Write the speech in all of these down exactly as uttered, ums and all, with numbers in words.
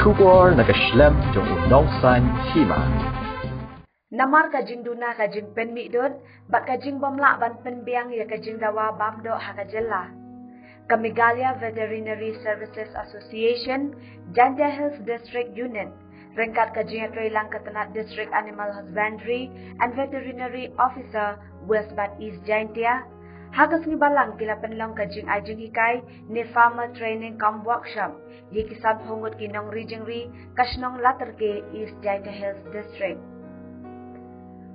Khubor na ka shlem jong u nongsan hima. Namar ka jingduna ka jingpynmih dud bad ka jingbymlah ban pynbiang ïa ka jingdawa bam doh ha ka jylla, ka Meghalaya Veterinary Services Association, Jaintia Hills District Unit, ryngkat ka jingïatreilang ka tnat District Animal Husbandry and Veterinary Officer, West bad East Jaintia, ha ka sngi Balang ki la pynlong ka jingai jinghikai ne Farmer Training Cum Workshop ïa ki sanphew ngut ki nongri jingri ka shnong Latyrke, East Jaintia Hills District.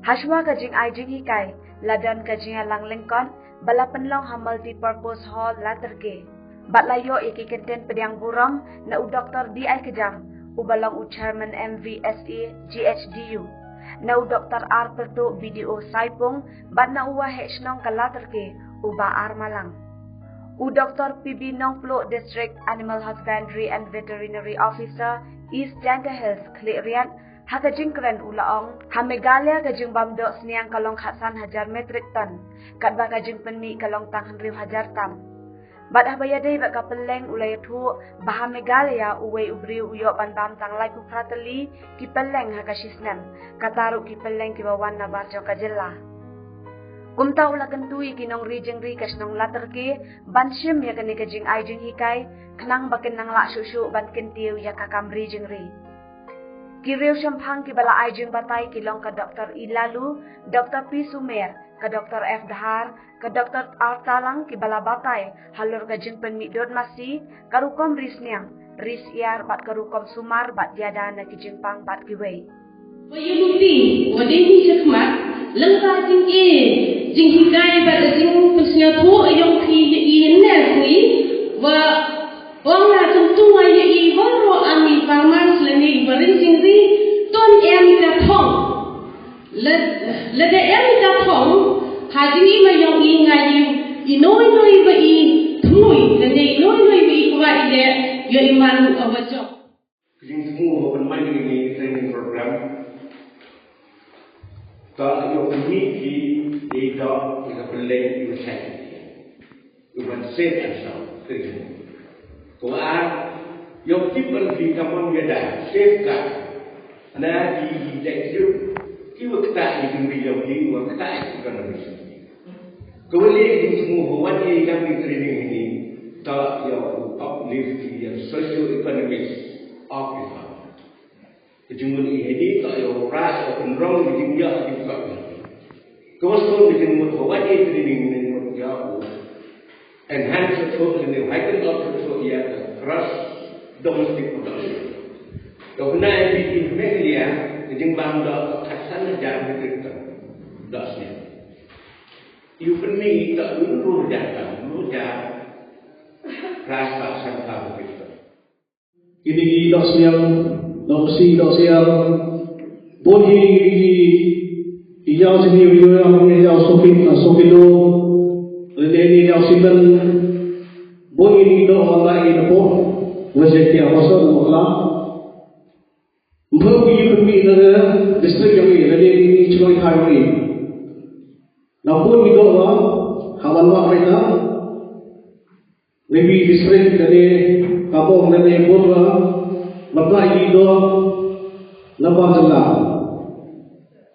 Hashwa ka jingai jinghikai la don ka jingïalang lyngkot ba la pynlong ha Multipurpose Hall, Latyrke, bad la ïoh ïa ki kyntien pdiang burom na u Doktor D I Kjam, uba long u Chairman M V S A G H D U, na u Doktor R Pyrtuh, B D O Saipung, bad na u Waheh Shnong ka Latyrke, u Bah R Malang. U Doktor P B Nongpluh, District Animal Husbandry and Veterinary Officer, East Jaintia Hills, Khliehriat, ha ka jingkren u la ong, ha Meghalaya ka jingbam doh sniang ka long khatsan hajar metric ton, katba ka jingpynmih ka long tang hynriew hajar tam. Bad haba ïadei bad ka pylleng, u la ïathuh ba ha Meghalaya uwei u briew u ïoh ban bam tang laiphew phra tylli ki pylleng ha ka shisnem, kata ruh ki pylleng kiba wan nabar jong ka jylla. Kumta u la kyntu ïa ki nongri jingri ka shnong Latyrke ban shim ïa kane ka jingai jinghikai, khnang ba kin nang lah shuh shuh ban kyntiew ïa ka kam ri jingri. Ki riewshemphang kiba la ai jingbatai ki long ka Doktor E Laloo, Doktor P Sumer, ka Doktor F Dhar, ka Doktor R Talang, kiba la batai halor ka jingpynmih dud masi, ka rukom ri sniang, ri syiar bad ka rukom sumar bad ïada na ki jingpang bad kiwei. Ba ïa lynti, wat dei hi shakhmat, lyngba jingeh, jinghikai bad jingpynsngewthuh ïong phi ïa i ne phi, wa ong la kumtu wa ïa i baroh ami farmers lane i barim jingri, ton em ka thong. Lada, lada em ka thong ha jingim ïong i, nga ïohi i noi noi ba i thnoi lane i noi noi ba i kwah i leh ïa i man wa jop. Ka jingthmu ba pynmih ïa kane ka training program, ta ïoh pynmih ki dei doh ïa ka pylleng ïa ka shai. Ïa ban save and sound. Ka jingthmu. Ka ar, ïoh tip ban phi kamon ïa da safeguard na ki, ki jait ïuh ki wa ktah ïa ka ri ïong ki, wa ktah ïa ka economy. Ka wa leh ka jingthmu ba wat ïa kam ïa training hini, ta ïoh uplift ïa socio economics of the farm. Ka jingmut ïa hini ta ïoh rah ïoh pynrong ïa jingïoh jingpang. Ka wa sdang ka jingmut ba wat ïa training hini mut ïoh enhance shuh shuh lane heighten up shuh shuh ïa ka gross domestic production. Ka wa na ïa ki Meghalaya ka jingbam doh khatsan hajar metric ton doh sniang. Ïa u pynmih ta un ruh hajar tam, ruh hajar phra spah san phra metric ton. Kine ki doh sniang, doh masi, doh syiar. Bun hi ki, ki ïaw sini, ki ïaw sini, ïaw sopit, na sopit do. Lane ki ïaw sitan. Bun hi ki doh wan da ki napoh. Wajah ki apa sa, napoh la. Mphem ki pynmih na district jong i, lane ki chuloi thai jong i. Na bun ki doh wa, ha wan wa kai na. Maybe district lane ka bong lane bun wa, wat la i doh na ba jylla.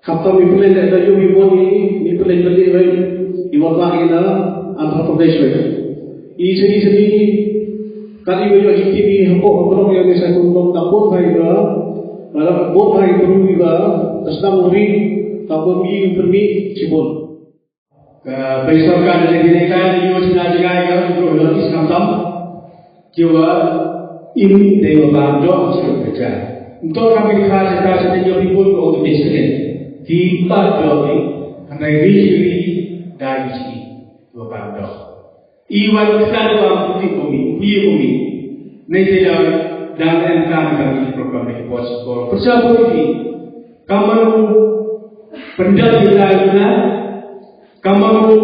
Khamtam i pynleit da ïoh i bun i, i pynleit pynleit wei, i wat la i na Andhra Pradesh wei. I sini sini, kat i wei i kini hapoh hapoh ïa ni sa kum bong da bun hai wa, da bun hai bru i wa, da sdang uri, da bun i pynmih chibun. Ka bai sorkar da jingïatai ïa u sna jngai ka ruh ïa ki skam tam. Ki wa im dei wa bam doh chi ka jai. Nto ka bi kha jaka sa dei ïa ki bun ko ki best friend. Ki ba doh ni, hynrei ri ri da ri chi wa bam doh. I wan ka da wa pu ki ko mi, pu ye ko mi. Nei te da da en ka ka ki program ni pos ko. Pyrsa ko ki. Kamar ku pendal kita kita. Kamar ku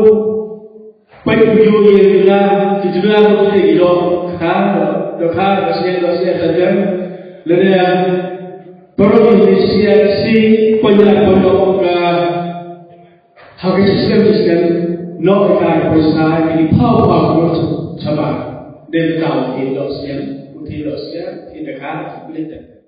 Pynjur ïa jula, ki jula ruh ki dei ki doh kha, doh kha, doh syiar, doh syiar sajan. Lada paralok ki syiar, si pynjur, pynjur ka, ha ka system, system, noh ka pynsa ki phaw phaw ruh shabar. Dei ka ki doh syiar, Phi ïoh share, phi da ka, phi da.